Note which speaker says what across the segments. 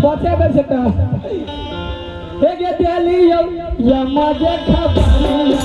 Speaker 1: बचे दै छै तऽ हे गे देलियौ यमा जे खबरिया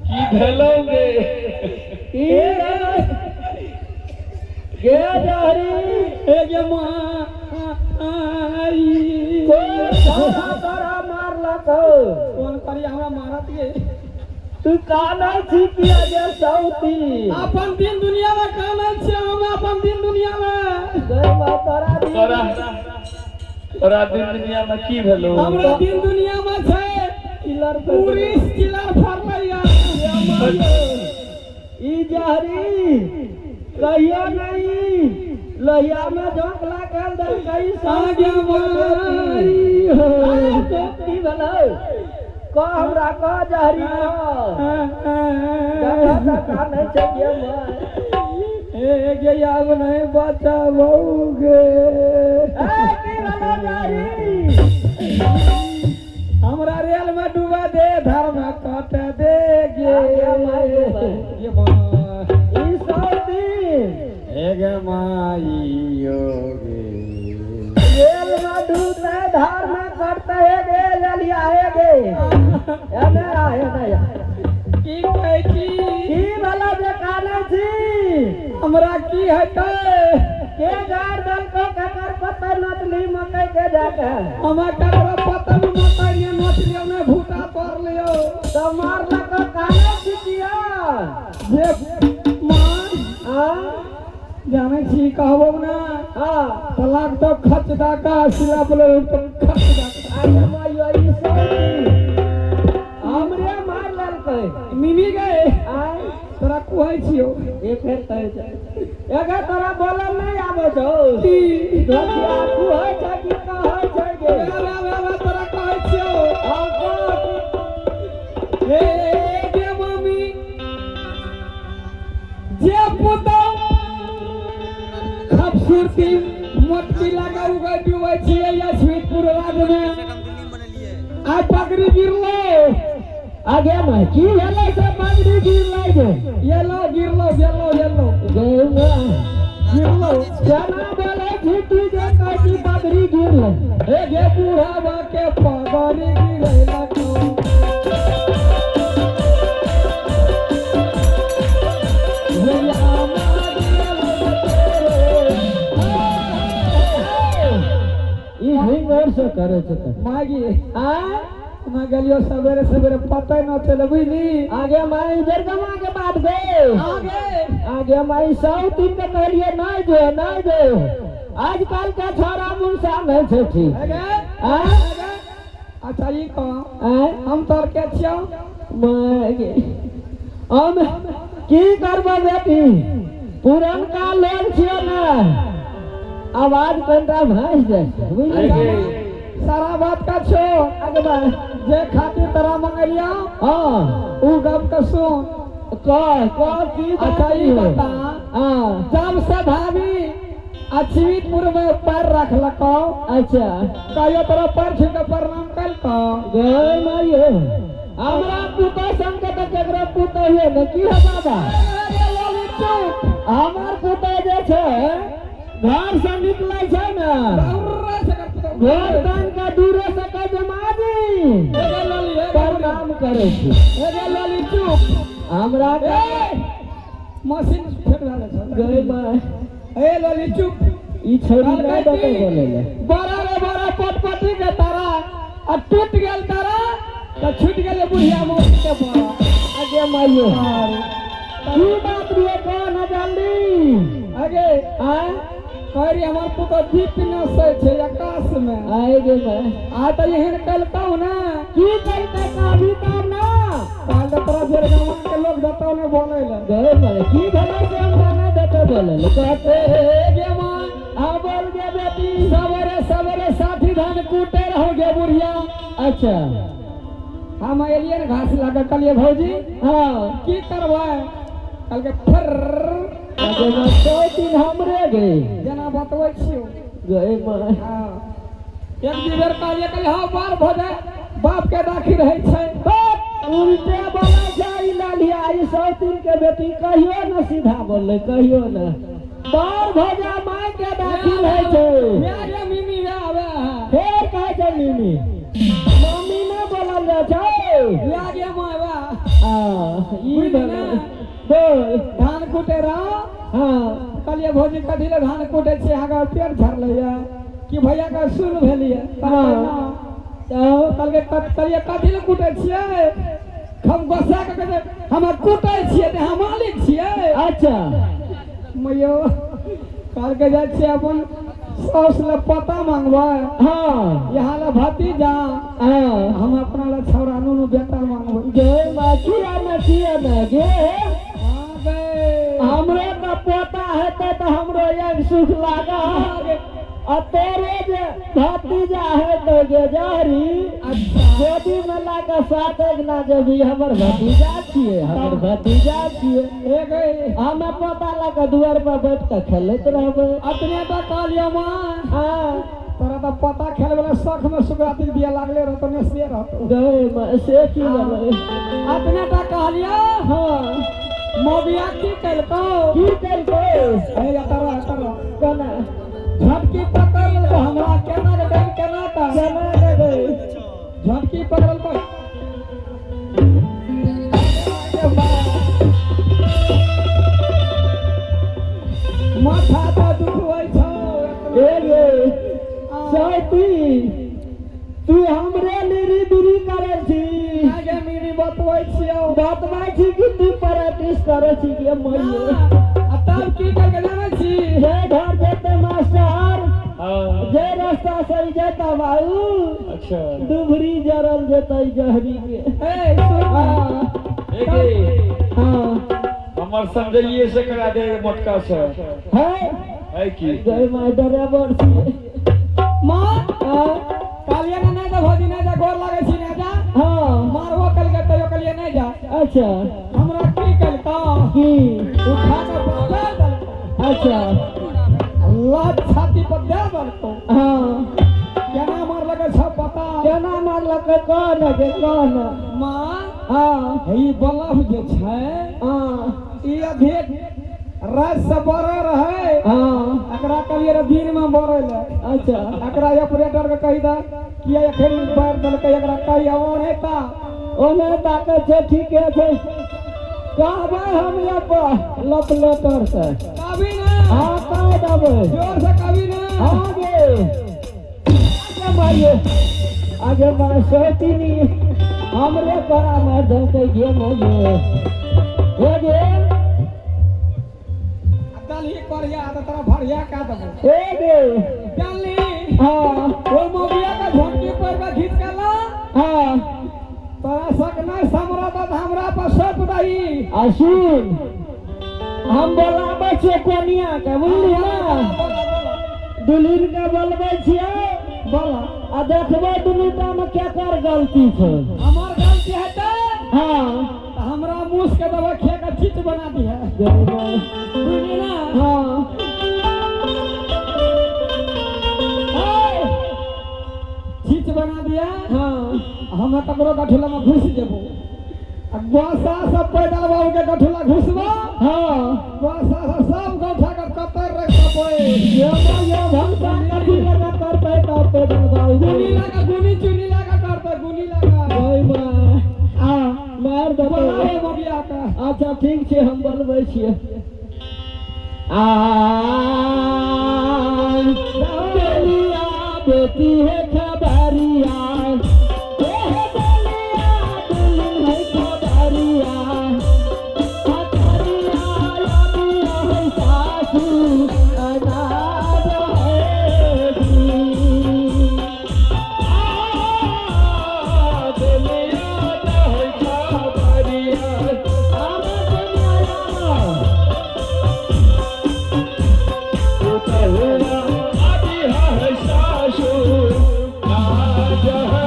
Speaker 2: की भेलौ गे?
Speaker 3: गे जहरी
Speaker 1: हे गे माई
Speaker 3: कोन छौड़ा तोरा मारलक हौ?
Speaker 1: कोन करी हमरा मारत गे?
Speaker 3: तू कानै छी किया गे सौती?
Speaker 1: अपन दिन दुनिया में कानै छियै हम अपन दिन दुनिया में।
Speaker 3: गे माँ तोरा दिन
Speaker 2: तोरा तोरा दिन दुनिया में की भेलौ?
Speaker 1: हमरा दिन दुनिया में छै
Speaker 3: किलर
Speaker 1: पुलिस किलर फरलैया।
Speaker 3: ई जहरी कहियो नहीं लोहिया में झोंक लागल देलकै
Speaker 1: आगे माई हो।
Speaker 3: की भेलै? कह हमरा, कह जहरी, कह। देखऽ तऽ कानै छै गे माय।
Speaker 1: हे गे आब नहीं बचाबोगे।
Speaker 3: ए, की भेलौ जहरी?
Speaker 1: हमरा रेल में डूबा दे, धार में काट दे गे।
Speaker 3: आगे माई गे माई।
Speaker 1: गे माई।
Speaker 3: ई सौती
Speaker 1: हे गे माई यो गे।
Speaker 3: रेल में डूबते धार में कटते हे गे ललिया हे गे। एने आ, एने आ।
Speaker 1: की कहै छी?
Speaker 3: की भेलौ जे कानै छी?
Speaker 1: हमरा की हेतै?
Speaker 3: के गाड़ देलकौ? केकर पत्ता नोचली मकई के जाके?
Speaker 1: हमरा ककरो पता नहि, मकई नहि नोच लियौ, नहि भूटा तोड़ लियौ।
Speaker 3: तऽ मारलकौ, कानै छी किया?
Speaker 1: जे माँ
Speaker 3: आँ?
Speaker 1: जानै छी कहबौ ने
Speaker 3: हाँ
Speaker 1: तऽ लागतौ खच दाका सिला बोले तऽ खच दाका।
Speaker 3: अरे माइयो, ई सौती हमरे मार लेलकै।
Speaker 1: मिमी गए
Speaker 3: आँय?
Speaker 1: तोरा कहै छियौ।
Speaker 3: ए फेर कहै छै एगे, तोरा बोलल नहि आबै छौ?
Speaker 1: की?
Speaker 3: धोतिया कहै छै कि कहै छै गे?
Speaker 1: रे रे रे, तोरा कहै छियौ।
Speaker 3: हाँ, कह।
Speaker 1: हे गे मम्मी, जे पुतौ खूबसूरती मोटकी लगा उगै डूबै छियै या स्वीटपुर राज में आइ पगड़ी गिरलो।
Speaker 3: आगे माय, की भेलै से पगड़ी गिरलै गे?
Speaker 1: येलो गिरलो, येलो येलो।
Speaker 3: गे माय।
Speaker 1: गिरलो।
Speaker 3: केना बोलै छी तू जे कहै छी पगड़ी गिरलै?
Speaker 1: हे गे बूढ़ावा के पगड़ी गिरैलको। भैया
Speaker 3: ई हिंगर से करे छै तऽ
Speaker 1: मागी
Speaker 3: आय?
Speaker 1: मैं गेलियो सवेरे सवेरे, पता न चले, बुझली?
Speaker 3: आगे माई, इधर गमा के बात गए।
Speaker 1: आगे।
Speaker 3: आगे माई, 100 दिन के कहलिए नहीं जो, नहीं जो। आजकल के छोरा मुंसा नहीं छै ठीक।
Speaker 1: आगे।
Speaker 3: आय?
Speaker 1: आगे। अच्छा ई कह,
Speaker 3: आय?
Speaker 1: हम तोर के छियौ?
Speaker 3: माय, हम की करबो बेटी, पुरनका लोग छियो ने, आवाज कनिटा भासि जाइ छै, बुझली?
Speaker 2: आगे।
Speaker 1: सारा बात का छो।
Speaker 3: आगे माय।
Speaker 1: जे खातिर तोरा मंगलियो।
Speaker 3: हाँ।
Speaker 1: उ गप के सुन।
Speaker 3: कह कह की बात।
Speaker 1: अच्छा ई
Speaker 3: है?
Speaker 1: बता,
Speaker 3: हाँ।
Speaker 1: जब से भाभी अछवीतपुर में पैर रखलको,
Speaker 3: अच्छा,
Speaker 1: कहियो तोरा पैर छू के प्रणाम कलको?
Speaker 3: गए माइयो, हमरा पुतोह संग के तऽ केकरो पुतोह ने की है बाबा। हमर पुतोह जे छै घर से निकलै छै ने, घर तान के दूरे से कह जे माजी प्रणाम करै छी। हमरा
Speaker 1: मशीन फेर रहल छै।
Speaker 3: गए माय।
Speaker 1: ए लली चुप।
Speaker 3: ई छौरी नहि देतै बोलै लए।
Speaker 1: बड़ा रे बड़ा पटपटी के तारा आ टूट गेल तारा तऽ छूट गेल बुढ़िया मौसी के बड़ा।
Speaker 3: आगे माइयो, की बात रे, कौन है जल्दी?
Speaker 1: आगे
Speaker 3: आय।
Speaker 1: कह रही हमर पुतोह दीप नसै छै आकाश में।
Speaker 3: आए गे माय।
Speaker 1: आ तऽ एहन कलकौ ने।
Speaker 3: की कलकै कभी तब ना?
Speaker 1: काल तऽ तोरा बेरगामा के लोग देतौ ने बोलै लए।
Speaker 3: गए माय, की भेलै से हमरा नहि देतै बोलै लए कहते?
Speaker 1: ए गे माँ।
Speaker 3: आ बोल गे बेटी।
Speaker 1: सवेरे सवेरे साथी धान कूटे रहो गे बुढ़िया।
Speaker 3: अच्छा।
Speaker 1: हम एलियै ने घास लऽ कऽ, कहलियै भौजी,
Speaker 3: हाँ।
Speaker 1: की करबै? कहलकै फर।
Speaker 3: आगे माय, सौ दिन हमरे गे।
Speaker 1: जेना बतबै छियौ।
Speaker 3: गए माय।
Speaker 1: हाँ, एक दू बेर कहलियै, कहलियै हँ बार भऽ जाय बाप के दाखी रहै छै।
Speaker 3: बाप उल्टे बोलै छै ई लालिया, ई सौ दिन के बेटी कहियो न सीधा बोललै, कहियो न। बार भऽ जा माय के दाखिल होइ छै।
Speaker 1: वएह गे मिमी, वएह वएह।
Speaker 3: फेर कहै छै मिमी, मम्मी नहि बोलल जाइ छै।
Speaker 1: वएह गे माय, वएह।
Speaker 3: आ ई
Speaker 1: बुझली
Speaker 3: भेलै
Speaker 1: ने?
Speaker 3: बोल।
Speaker 1: धान कुटे रहो।
Speaker 3: हाँ।
Speaker 1: कहलियै भौजी, कथी लए धान कुटै छियै? अहाँके पेट झरलैया कि भैया के सुर भेलियै?
Speaker 3: हाँ। तऽ
Speaker 1: कहलकै कहलियै कथी लए कुटै छियै? हम गोस्सा के कहै हम कुटै छियै तऽ अहाँ मालिक छियै?
Speaker 3: अच्छा।
Speaker 1: मैयो, कहलकै जाइ छियै अपन साउस लए पता मांगबै।
Speaker 3: हाँ।
Speaker 1: यहाँ लए भतीजा।
Speaker 3: हाँ।
Speaker 1: हम अपना लए छौड़ा नुनू बेटा मांगबै।
Speaker 3: गे माय, किया ने, किया ने गे?
Speaker 1: हाँ गे।
Speaker 3: हमरो तऽ पोता हेतै तऽ हमरो एक सुख लागल, आ तोरे जे भतीजा हेतै गे जहरी,
Speaker 1: अच्छा।
Speaker 3: गोदी में ला कऽ सात अगना जेबी, हमर भतीजा छियै, हमर भतीजा छियै।
Speaker 1: हे गे।
Speaker 3: हमे पोता ला कऽ दुआर पर बैठ कऽ खेलैत रहबै।
Speaker 1: अपने तऽ कहलियै माँ,
Speaker 3: हाँ।
Speaker 1: तोरा तऽ पता खेल वाला शौख में सुकराती दिया लागले रहतो ने से रहतो।
Speaker 3: गए माय, से की भेलै?
Speaker 1: अपने तऽ कहलियै।
Speaker 3: हाँ।
Speaker 1: मोबिया की केलकौ?
Speaker 3: की केलकै?
Speaker 1: हे एतऽ रह, एतऽ रह।
Speaker 3: केना?
Speaker 1: झटकी पकड़ लेलको हमरा, केना के डर केना का।
Speaker 3: केना के गए?
Speaker 1: झटकी पकड़लको। माथा तऽ दुखबै छौ।
Speaker 3: ए गे सौती, तू हमरे लिरी बिरी करै छी?
Speaker 1: आगे मिनी बतबै छियौ।
Speaker 3: बतबै छी कि तू प्रैक्टिस करै छी गे मैये?
Speaker 1: आ तब की करके जानै छी?
Speaker 3: जे घर जेतै मास्टर,
Speaker 2: हाँ।
Speaker 3: जे रास्ता से जेता बाबू,
Speaker 2: अच्छा।
Speaker 3: दुभरी जरल जेतै जहरी के।
Speaker 1: ए सुन।
Speaker 3: हाँ।
Speaker 2: ए गे।
Speaker 3: हाँ।
Speaker 2: हमर समझलिए से करा दे मोटका से।
Speaker 3: है।
Speaker 2: है की?
Speaker 3: जय my, driver छी।
Speaker 1: माँ।
Speaker 3: हाँ।
Speaker 1: कहलियै ने नहि जा भौजी, नहि जा, गोर लागै छी, नहि जा।
Speaker 3: हाँ।
Speaker 1: मारबो कलकै तैयो कहलियै नहि जा।
Speaker 3: अच्छा।
Speaker 1: हमरा की केलकौ?
Speaker 3: की?
Speaker 1: उठा के दे देलकौ।
Speaker 3: अच्छा।
Speaker 1: लात छाती पर दे देलकौ।
Speaker 3: हाँ।
Speaker 1: केना मारलकै सब पता।
Speaker 3: केना मारलकै कह न गे, कह न।
Speaker 1: माँ।
Speaker 3: हाँ।
Speaker 1: हे ई बल्ब जे छै,
Speaker 3: हाँ।
Speaker 1: ई अधिक राति से बरै रहै।
Speaker 3: हाँ।
Speaker 1: एकरा कहलियै रे दिन में बरै ले।
Speaker 3: अच्छा।
Speaker 1: एकरा ऑपरेटर के कहि दे किया एखन बारि देलकै, एकरा कहि ओने ता।
Speaker 3: ओने ताकै छै, ठीके छै, कहबै हम लपलेटर से।
Speaker 1: कभी ना।
Speaker 3: हाँ, कह देबै।
Speaker 1: जोर से कभी ना।
Speaker 3: हाँ गे, आगे मारियो, आगे मार सोती हमरे परा मार देलकै गे मारियो, हे गे।
Speaker 1: दलही करिया तऽ तोरा भरिया का देबो।
Speaker 3: हे गे।
Speaker 1: जानली?
Speaker 3: हाँ।
Speaker 1: ओइ मौगिया के झोंकी पर के घीच के ला।
Speaker 3: हाँ।
Speaker 1: तोरा सक नहीं समरा तऽ हमरा पर सौंप दही।
Speaker 3: आ सुन, हम बोलाबै छियै कोनिया के, बुझली ना?
Speaker 1: बोला बोला।
Speaker 3: दुल्हन के बोलबै छियै।
Speaker 1: बोला।
Speaker 3: आ देखबै दुनू टा मे केकर गलती छै।
Speaker 1: हमर गलती हेतै।
Speaker 3: हाँ।
Speaker 1: तऽ हमरा मूस के दवा खे के चित बना दिहे। बुझली ना?
Speaker 3: हाँ।
Speaker 1: ए, चित बना दिया।
Speaker 3: हाँ।
Speaker 1: हम ककरो गठुला में घुस जेबो आ गोसा सब पैदल बाबू के गठुला घुसबो।
Speaker 3: हाँ।
Speaker 1: गोसा से सब गौठा के कतर रख देबो।
Speaker 3: ये माँ ये भंसा कथी लगा करतै तब पैदल बाबू।
Speaker 1: गुनी लगा गुनी चुनी लगा करते गुनी लगा।
Speaker 3: ओय माँ।
Speaker 1: आ
Speaker 3: मार देतौ।
Speaker 1: बोलावे बबिया का।
Speaker 3: अच्छा ठीक छै, हम बोलबै छियै। आ बेलिया बेटी है खबरिया, ए बेलिया दुल्हन है खबरिया, खबरिया अबिया है सासू अनाज है जी।
Speaker 2: आ बेलिया है खबरिया।
Speaker 3: आमा कन्या आमा।
Speaker 2: पुतहुआ आदि है सासु नाज है।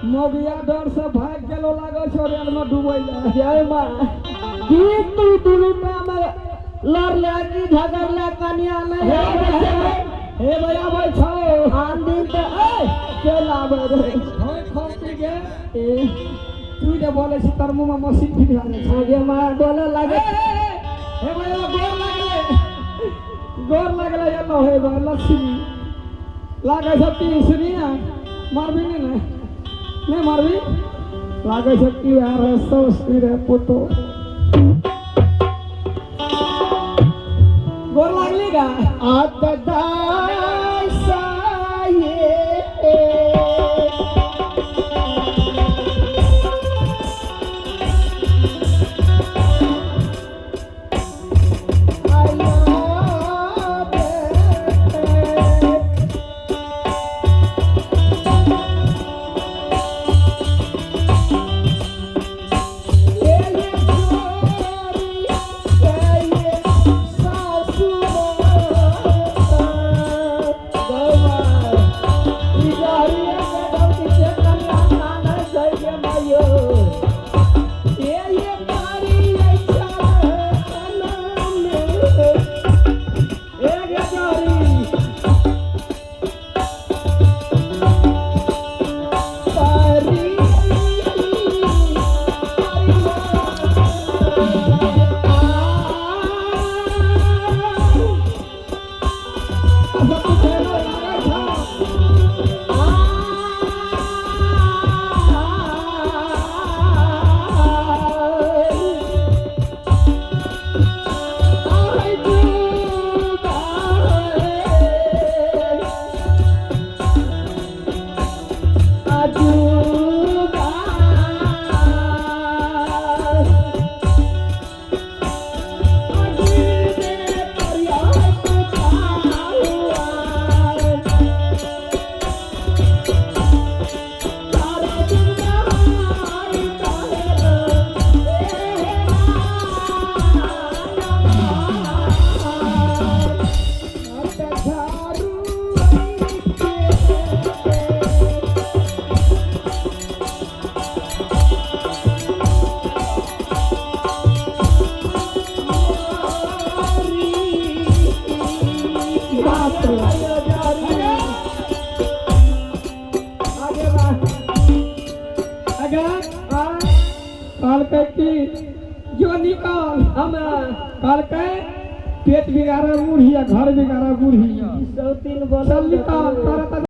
Speaker 1: मोगिया डर से भाग गेलो लागल छो रेल में डूबै ले।
Speaker 3: जय माँ। की तू दुनू टा मे लड़ले की झगड़ले कनिया नहीं
Speaker 1: हे भैया आबै छौ।
Speaker 3: आन दिन तऽ ए चलि आबै रहै।
Speaker 1: होय खोपड़ी गे।
Speaker 3: ए,
Speaker 1: तू जे बोले छी तर मुँह में मशीन फिट भए जाइ छै।
Speaker 3: आगे माँ बोलऽ लागै।
Speaker 1: हे भैया गोर लागलै, गोर लागलै। एलो हे गो लक्ष्मी लागै छै ती सुनी ना मारबी नहीं ना नहीं मारबी लागै छै की यार है सब सुनी रे पुतो गोर लागली गा।
Speaker 3: आत दाई साये
Speaker 1: घरसँ निकल।
Speaker 3: हम
Speaker 1: कहलकै पेट बिगाड़े बूढ़ी आ घर बिगाड़े बूढ़ी।
Speaker 3: सौतीन
Speaker 1: चल निकल तोरा तऽ।